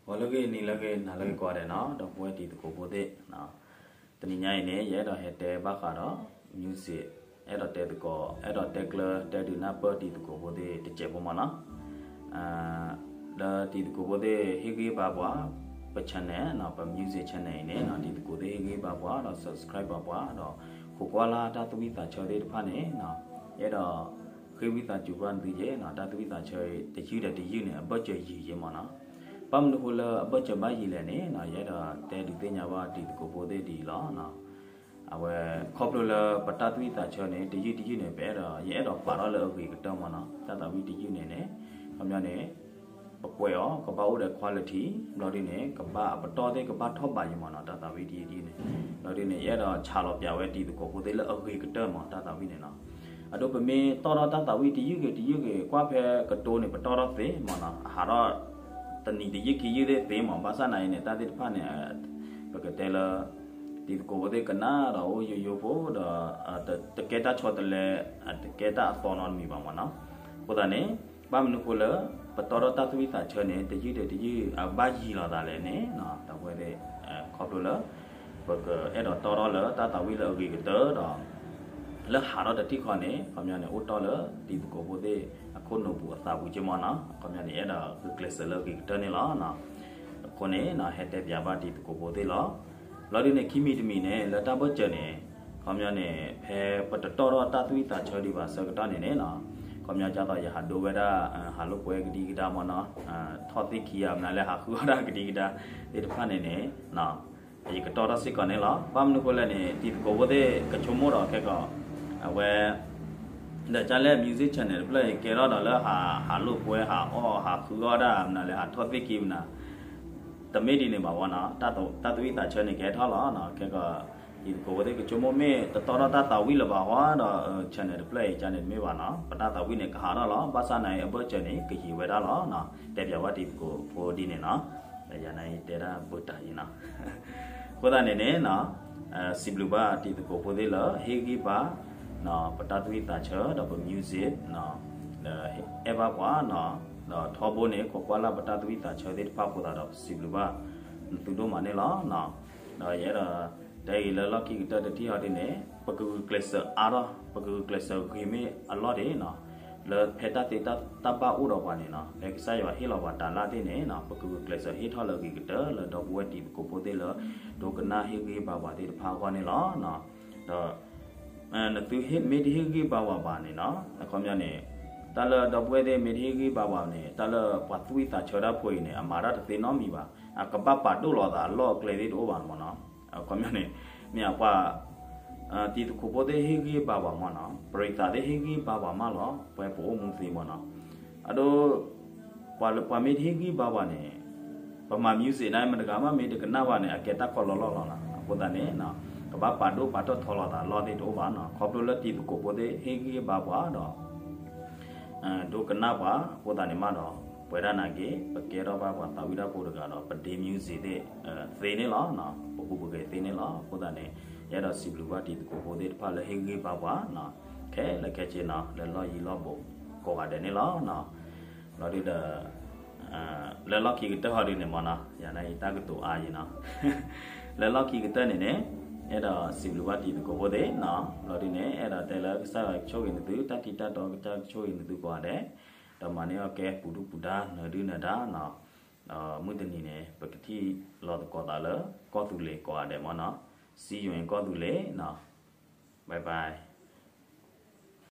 ဂီၤလၢအဂ့ၤ နံၤလၢအဂ့ၤ နၤလၢအဂ့ၤကိးဂၤဒဲးနီၤ, ဒီပုၢ်ဝဲၢ်တံၤသကိးဖိသ့ၣ်နီၤ, တနံၤညါအံၤန့ၣ် ယအဲၣ်ဒိးဟဲတဲဘၣ်ဃးဒီး music, အဲၣ်ဒိးတဲသကိး အဲၣ်ဒိးတဲကျၢၤ တဲဒုးနၢ်ပၢၢ်တံၤသကိးဖိသ့ၣ်တစဲးဖိမးနီၤ. လၢတံၤသကိးဖိသ့ၣ်ဟ့ၣ်ဂံၢ်ဘါပှၤ ပ channel နီၤ, ပ music channel အံၤန့ၣ်နီၤ, တံၤသကိးသ့ၣ်ဟ့ၣ်ဂံၢ်ဘါပှၤဒီး subscribe ဘၣ်ပှၤဒီး ခိးကွၢ်လၢ်တၢ်သူၣ်ဝံၣ်သးဆၢသ့ၣ်တဖၣ်န့ၣ်နီၤ, ယအဲၣ်ဒိး ဃ့ဝံသးစူၤဘၣ်နသုယဲနီၤ, တၢ်သူၣ်ဝံၣ်သးဆၢတယုၢ်ဒီးတယုၢ်န့ၣ် အဘၢၣ်စၢၤယံာ်ယဲမးနီၤ. ဘၣ်မနုၤဃိလၢအဘၢၣ်စၢၤဘၣ်ယံာ်လဲၣ်န့ၣ်နီၤ, ယအဲၣ်ဒိးတဲဒုးသ့ၣ်ညါဘၣ်တံၤသကိးဖိသ့ၣ်ဒ်အံၤလီၤ. အဝဲ ခီဖျိလၢပတၢ်သူၣ်ဝံၣ်သးဆၢန့ၣ် တယုၢ်တယုၢ်န့ၣ် ပအဲၣ်ဒိး ယအဲၣ်ဒိးပာ်ထီၣ်လၢအဂ့ၤကတၢၢ်မးနီၤ, တၢ်သးဝံၣ်တယုၢ်န့ၣ်န့ၣ် ခီပညီန့ၣ် ပကွဲးအီၤ ကဘၣ်အိၣ်ဒီး quality ဘျီဒ်န့ၣ် ကဘၣ်အပတီၢ်သ့ၣ်ကဘၣ်ထီၣ်ဘးယံာ်မးနီၤ, တၢ်သးဝံၣ်တယုၢ်တယုၢ်န့ၣ်, ဘျီဒ်န့ၣ် ယအဲၣ်ဒိးဆးလီၤပၠးဝဲတံၤသကိးဖိသ့ၣ်လၢအဂ့ၤကတၢၢ်မး တၢ်သးဝံၣ်န့ၣ်နီၤ. အဒိ ပမ့ၢ်တီၣ်ထီၣ်တၢ်သးဝံၣ်တယုၢ်ဂ့ၤတယုၢ်ဂ့ၤ ကွၢ်ဖဲကတိၤန့ၣ် ပတီၣ်ထီၣ်သ့မးနီၤ, အဟးထီၣ် တနံၤတယုၢ်ခံယုၢ်သ့ၣ်သ့မး, ဘၣ်ဆၣ်နာ်အံၤန့ၣ် တၢ်သ့ၣ်တဖၣ်န့ၣ် ပကတဲလၢ တံၤသကိးဖိသ့ၣ်ကနၣ်ဒီးအိၣ်ယိယိဖိဒီး တကဲတၢ်ဆီတလဲ တကဲတၢ်အသီနီတမံၤဘၣ်မးနီၤ. အဃိသတးန့ၣ် ဘၣ်မနုၤဃိလၢ ပတီၣ်ထီၣ်တၢ်သူၣ်ဝံၣ်သးဆၢန့ၣ် တယုၢ်ဒီးတယုၢ် အဘၣ်ယံာ်လီၤသးလဲၣ်န့ၣ်နီၤ, ဒီပုၢ်ဝဲၢ်သ့ၣ် ခီဖျိလၢ ပကအဲၣ်ဒိးတီၣ်ထီၣ်လၢတၢ်သးဝံၣ်လၢအဂ့ၤကတၢၢ်ဒီး လၢဟးထီၣ်တထံၣ်ဃီန့ၣ် ခီပညီန့ၣ် အိၣ်တီၢ်လၢတံၤသကိးဖိသ့ၣ်အခိၣ်နူာ်ပူၤအသးပူၤက့မးနီၤ, ခီပညီန့ၣ် အဲၣ်ဒိးဂုာ်ကျဲးစၢးလၢအဂ့ၤကတၢၢ်န့ၣ်လီၤ. အဃိန့ၣ် ဟဲတဲပၠးဘၣ်တံၤသကိးဖိသ့ၣ်လီၤ. ဘျီဒ်န့ၣ် ခံမံၤတမံၤန့ၣ် လၢတၢ်ဘၢၣ်စၢၤန့ၣ် ခီပညီန့ၣ် ဖဲပတတီၣ်ထီၣ်တၢ်သူၣ်ဝံၣ်သးဆၢဒံးဘၣ်ဆၢကတီၢ်န့ၣ်န့ၣ်နီၤ, ခီပညီဒ်သိးယဟးဒိဝဲဒၣ် ဟးလိာ်ကွဲကဒံကဒါမးနီၤ, ထီၣ်သ့ၣ်ခံဂၤမနုၤလဲၣ် ဟးဃုအီၣ်ဒၣ်ကဒံကဒါသ့ၣ်တဖၣ်န့ၣ်န့ၣ် ယကတီၣ်ထီၣ်စ့ၢ်ကီးန့ၣ်လီၤ. ဘၣ်မနုၤဃိလဲၣ်န့ၣ် တံၤသကိးဖိသ့ၣ်ကဆိကမိၣ်ဒီးခဲကီး အဝဲ ဒီးကၢ်လဲၣ် musician န့ၣ် တဖျၢၣ်အံၤကဲထီၣ်ဒီးလၢဟးလိာ်ကွဲ ဟးအီၣ် ဟးဃုအီၣ်ဒၣ်မနုၤလဲၣ် ဟးထီၣ်သ့ၣ်ခံမနုၤ တမ့ၢ်ဒ်န့ၣ်ဘၣ်ဝဲနီၤ, တၢ်သူၣ်ဝံၣ်သးဆၢန့ၣ်ကဲထီၣ်လီၤ. ခဲကီး တံၤသကိးဖိသ့ၣ်ကဆိကမိၣ်မ့ၢ်တတီၣ်ထီၣ်တၢ်သးဝံၣ်လၢၤဘၣ်ဃီဒီး channel တဖျၢၣ်အံၤကန့ၣ်တမ့ၢ်ဘၣ်နီၤ, ပတၢ်သးဝံၣ်န့ၣ်ကဟးထီၣ်လီၤ. ဘၣ်ဆၣ်နာ်အံၤအဘၢၣ်စၢၤန့ၣ် ကယံာ်ဝဲဒၣ်လီၤ. တဲပၠးဝဲတံၤသကိးဖိဒ်န့ၣ်နီၤ, ယၤန့ၣ်တဲဒၣ်ဘၣ်တၢ်အံၤနီၤ. အဃိသတးန့ၣ်န့ၣ် စံးဘျုးဘၣ်တံၤသကိးဖိသ့ၣ်လၢ ဟ့ၣ်ဂံၢ်ဘါ ပတၢ်သူၣ်ဝံၣ်သးဆၢ ဒီးပ music ဒီးအဲၣ်ဘၣ်ပှၤနီၤ, ဒီးထီဘိန့ၣ် ခိးကွၢ်လၢ်ပတၢ်သူၣ်ဝံၣ်သးဆၢသ့ၣ်တဖၣ်အဃိသတးဒီး ပစံးဘျုးဘၣ်နသုဒိၣ်မးန့ၣ်လီၤ. ဒီးယအဲၣ်ဒိး တဲအံၤလၢလီၢ်ခံကတၢၢ်တထံၣ်အီၤဒ်န့ၣ် ပကဂုာ်ကျဲးစၢးအါထီၣ် ပကဂုာ်ကျဲးစၢးဂ့ၤမ့ၢ်အလီၢ်ဒ်နီၤ, လၢဖဲတၢ်သ့တၢ်ဘၣ်အိၣ်ဒီးပှၤန့ၣ်နီၤ, ဖဲကစၢ်ယွၤဟ့ၣ်လီၤပှၤတၤလၢ်သ့ၣ်န့ၣ်နီၤ, ပကဂုာ်ကျဲးစၢးဟ့ၣ်ထီၣ်လၢအဂ့ၤကတၢၢ်လၢဒီပုၢ်ဝဲၢ်တံၤသကိးဖိသ့ၣ်လၢ ဒိကနၣ်ဟ့ၣ်ဂံၢ်ဘါပှၤသ့ၣ်တဖၣ်အဂီၢ်န့ၣ်လီၤ. ဒီး နသုဟ့ၣ်မ့ၢ်တဟ့ၣ်ဂံၢ်ဘါပှၤဘၣ်န့ၣ်နီၤ, အခီပညီန့ၣ် တၢ်လၢဒီပုၢ်ဝဲၢ်သ့ၣ်မ့ၢ်တဟ့ၣ်ဂံၢ်ဘါပှၤန့ၣ် တၢ်လၢပှၤသူၣ်ဝံၣ်သးဆၢတၢ်ဖိအံၤန့ၣ် အမၤတၢ်တသ့နီတမံၤဘၣ်, အကဘၣ်ပာ်ဒိၣ်လီၤသးအလီၢ်အကျဲသ့ၣ်တအိၣ်ဘၣ်မးနီၤ. အခီပညီန့ၣ် မ့ၢ်အပှၤ တံၤသကိးဖိသ့ၣ်ဟ့ၣ်ဂံၢ်ဘါပှၤမးနီၤ, ပရံးသးသ့ၣ်ဟ့ၣ်ဂံၢ်ဘါပှၤမးလီၤ, ပှၤပအိၣ်မူသ့မးနီၤ. အဒိ ပှၤမ့ၢ်တဟ့ၣ်ဂံၢ်ဘါပှၤန့ၣ် ပမၤ music န့ၣ် မတၤတဂၤမးမ့ၢ်တကနၣ်ဘၣ်န့ၣ် အကဲတၢ်ကီလီၤလီၢ်လီၤနီၤ. အဃိသတးန့ၣ် ကဘၣ်ပာ်ဒိၣ်ပာ်ထီၣ်ထီလီၤသးအလီၢ်သ့ၣ်တအိၣ်ဘၣ်နီၤ. ခီဖျိလၢတံၤသကိးဖိသ့ၣ်ဟ့ၣ်ဂံၢ်ဘါပှၤဒီး ဒိကနၣ်ပှၤအဃိသတးန့ၣ်မးဒီး ပဝဲဒၣ်နာ်က့ ပကဲထီၣ်ဘၣ်ပှၤသးဝံၣ်တၢ်ဖိတဂၤဒီး ပဒ့ music သ့ၣ်သ့န့ၣ်လီၤ. ပကူပဂဲၤသ့န့ၣ်လီၤ. အဃိသတးန့ၣ် ယအဲၣ်ဒိးစံးဘျုးဘၣ်တံၤသကိးဖိသ့ၣ်တဖၣ်လၢဟ့ၣ်ဂံၢ်ဘါပှၤ ခဲလၢာ်ခဲဆ့နီၤ လၢလီၢ်ယံၤလီၢ်ဘူးကိးဂၤဒဲးန့ၣ်လီၤ. ဘျီဒုဒီး လၢလီၢ်ခံကတၢၢ်ဟီဒုန့ၣ်မးနီၤ, ယၤန့ၣ်ယတၢ်ကတိၤအါယံၤနီၤ. လၢလီၢ်ခံကတၢၢ်န့ၣ်န့ၣ် အဲၣ်ဒိးစံးဘျုးဘၣ်တံၤသကိးဖိသ့ၣ်နီၤ. ဘျီဒုန့ၣ် အဲၣ်ဒိးတဲလၢကစၢ်ယွၤကဆိၣ်ဂ့ၤနသု တၢ်ထံတၢ်တီကစၢ်ကဆိၣ်ဂ့ၤနသုကိးဂၤဒဲး, ဒီးမၤန့ၢ်အီၣ်ကဲပူၤဒုၣ်ပူၤဒါ နၢၤဒုၣ်နၢၤဒါနီၤ. ဒီးမုၢ်တနံၤန့ၣ် ပကထံၣ်လိာ်သကိးသးလၢ ကီၢ်သူလ့ၤကိးဂၤဒဲးမးနီၤ. See you in ကီၢ်သူလ့ၤနီၤ. Bye bye.